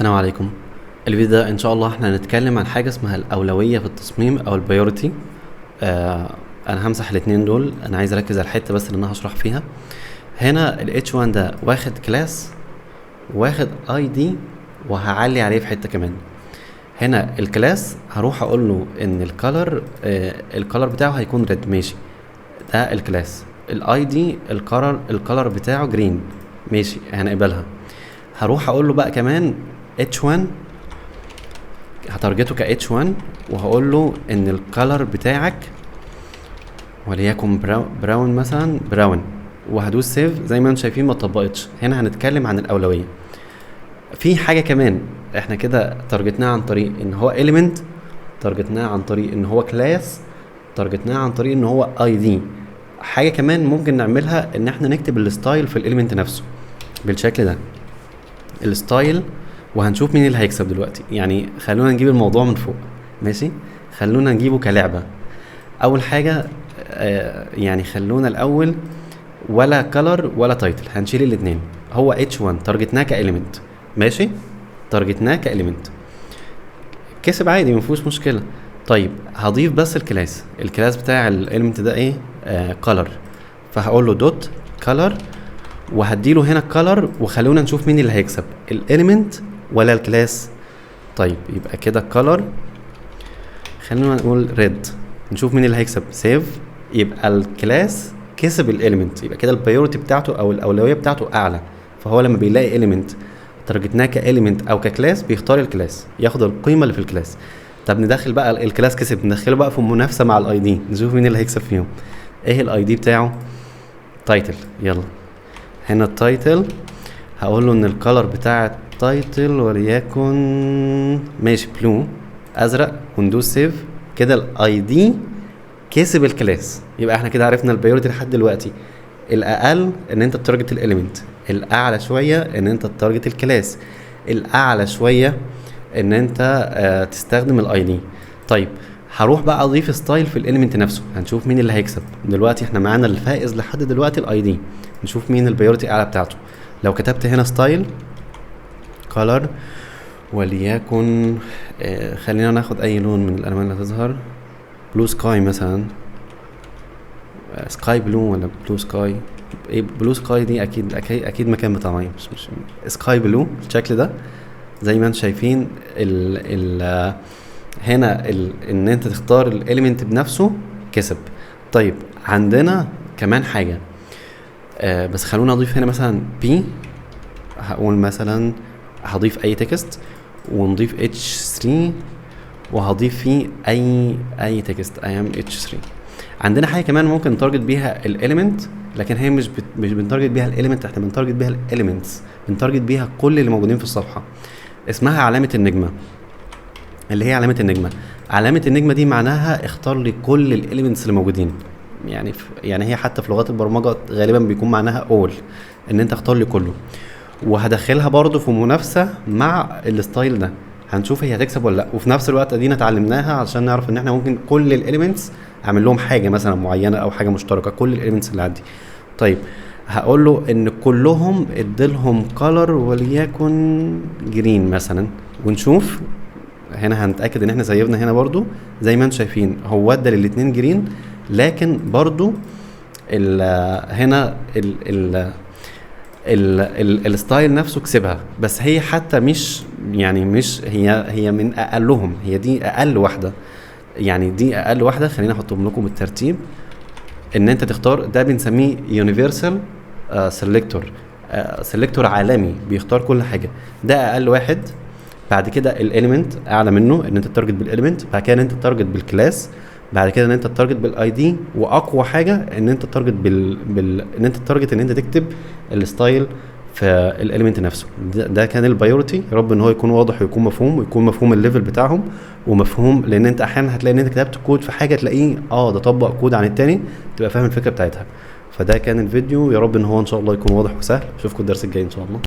السلام عليكم. الفيديو ده ان شاء الله احنا هنتكلم عن حاجة اسمها الاولوية في التصميم او ال priority. انا همسح الاتنين دول، انا عايز اركز على الحتة بس اللي انا هشرح فيها. هنا ال H1 ده واخد class واخد ID وهعلي عليه في حتة كمان. هنا ال class هروح اقول له ان ال color بتاعه هيكون red، ماشي، ده ال class. ال ID ال color بتاعه green، ماشي، هنقبلها. هروح اقول له بقى كمان H1، ه target ه ك H1 وهقول له ان ال color بتاعك وليكن brown مثلا، brown، وهدوس save. زي ما انتم شايفين ما اتطبقتش. هنا هنتكلم عن الاولوية. في حاجة كمان احنا كده target ناها عن طريق ان هو element، target ناها عن طريق ان هو class، target ناها عن طريق ان هو ID. حاجة كمان ممكن نعملها ان احنا نكتب ال style في ال element نفسه بالشكل ده، ال style، وهنشوف مين اللي هيكسب دلوقتي. خلونا نجيب الموضوع من فوق، ماشي، خلونا نجيبه كلعبة. اول حاجة، خلونا الاول ولا color ولا title، هنشيل الاتنين. هو H1 target ناه ك element، ماشي، target ناه ك element، كسب عادي ما فيهوش مشكلة. طيب هضيف بس ال class، ال class بتاع ال element ده ايه؟ color، فهقول له dot color وهديله هنا color، وخلونا نشوف مين اللي هيكسب، ال element ولا ال class. طيب يبقى كده color، خلونا نقول red، نشوف مين اللي هيكسب. save، يبقى ال class كسب ال element، يبقى كده ال priority بتاعته او الاولوية بتاعته اعلى. فهو لما بيلاقي element target ناه ك element او ك class بيختار ال class، ياخد القيمة اللي في ال class. طب ندخل بقى ال class كسب، ندخله بقى في منافسه مع ال ID، نشوف مين اللي هيكسب فيهم. ايه ال ID بتاعه؟ title. يلا هنا ال title هقول له ان ال color بتاع ال title وليكن ماشي blue، ازرق، وندوس save. كده ال ID كسب ال class. يبقى احنا كده عرفنا ال priority لحد دلوقتي. الاقل ان انت ت target ال element، الاعلى شوية ان انت ت target ال class، الاعلى شوية ان انت تستخدم ال ID. طيب هروح بقى اضيف style في ال element نفسه، هنشوف مين اللي هيكسب. دلوقتي احنا معانا الفائز لحد دلوقتي ال ID، نشوف مين ال priority اعلى بتاعته. لو كتبت هنا style color وليكن، خلينا ناخد اي لون من الالوان اللي هتظهر، blue sky مثلا، sky blue ولا blue sky؟ ايه blue sky دي؟ اكيد، اكيد، اكيد مكان بتاع مية، مش sky blue بالشكل ده. زي ما انتم شايفين هنا ان انت تختار ال element بنفسه كسب. طيب عندنا كمان حاجة، بس خلونا اضيف هنا مثلا p، هقول مثلا هضيف اي text ونضيف h3 وهضيف فيه اي text، I am h3. عندنا حاجة كمان ممكن ن target بيها ال element، لكن هي مش بن target بيها ال element، احنا بن target بيها ال elements، بن target بيها كل اللي موجودين في الصفحة. اسمها علامة النجمة، اللي هي علامة النجمة. علامة النجمة دي معناها اختار لي كل ال elements اللي موجودين. هي حتى في لغات البرمجة غالبا بيكون معناها all، ان انت اختار لي كله. وهدخلها برضو في منافسه مع ال style ده، هنشوف هي هتكسب ولا لا. وفي نفس الوقت ادينا اتعلمناها عشان نعرف ان احنا ممكن كل ال elements اعمل لهم حاجة مثلا معينة او حاجة مشتركة، كل ال elements اللي عندي. طيب هقول له ان كلهم اديلهم color وليكن green مثلا، ونشوف هنا هنتاكد ان احنا save نا هنا برضو. زي ما انتم شايفين هو ادى للاتنين green، لكن برضو هنا ال style نفسه كسبها. بس هي حتى مش، يعني مش هي، هي من اقلهم، هي دي اقل واحدة، يعني دي اقل واحدة. خليني احطهم لكم بالترتيب. ان انت تختار ده بنسميه universal، selector، selector عالمي بيختار كل حاجة. ده اقل واحد. بعد كده ال element اعلى منه، ان انت ت target بال element، بعد كده ان انت ت target بال class، بعد كده ان انت ت target بال ID، واقوى حاجة ان انت ت target بال، ان انت ت target ان انت تكتب ال style في ال element نفسه. ده كان ال priority. يا رب ان هو يكون واضح ويكون مفهوم، ويكون مفهوم ال level بتاعهم ومفهوم، لان انت احيانا هتلاقي ان انت كتبت كود في حاجة تلاقيه ده طبق كود عن التاني، تبقى فاهم الفكرة بتاعتها. فده كان الفيديو، يا رب ان هو ان شاء الله يكون واضح وسهل. اشوفكم الدرس الجاي ان شاء الله.